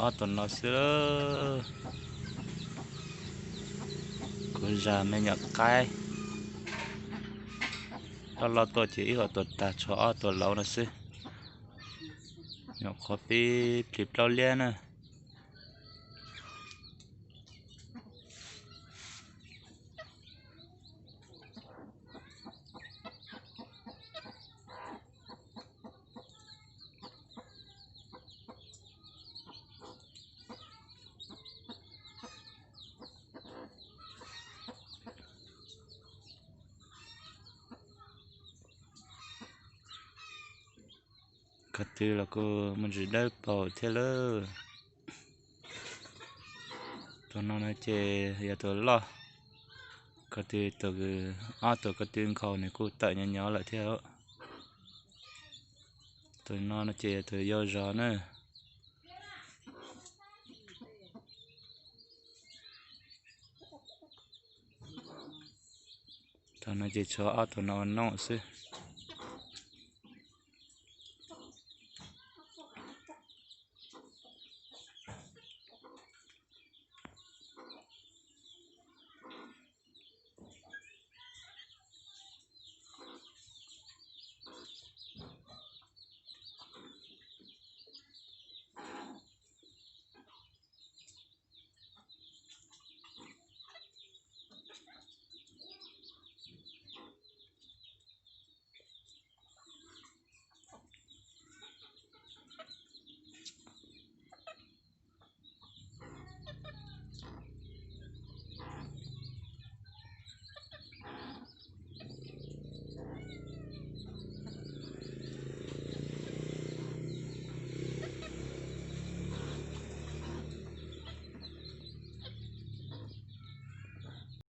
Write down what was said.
Ob tug no xwb. Kuv zag me nyuam qaib loj loj tuaj ces ib hom tuag tag, tshuav ob tug laus no xwb. Nyuam qhuav pib plis plaub liab na. Ko tw los kuj muaj ntsis dawb paug thiab lawm. Tus no no ces yog tus loj, ko tw, ob tug ko tw nkhaus nws kuj tawm nyob nyob lawm thiab. Tus no no ces yog tus yau zog na. Tus no ces tshuav ob tug no ua nooj xwb.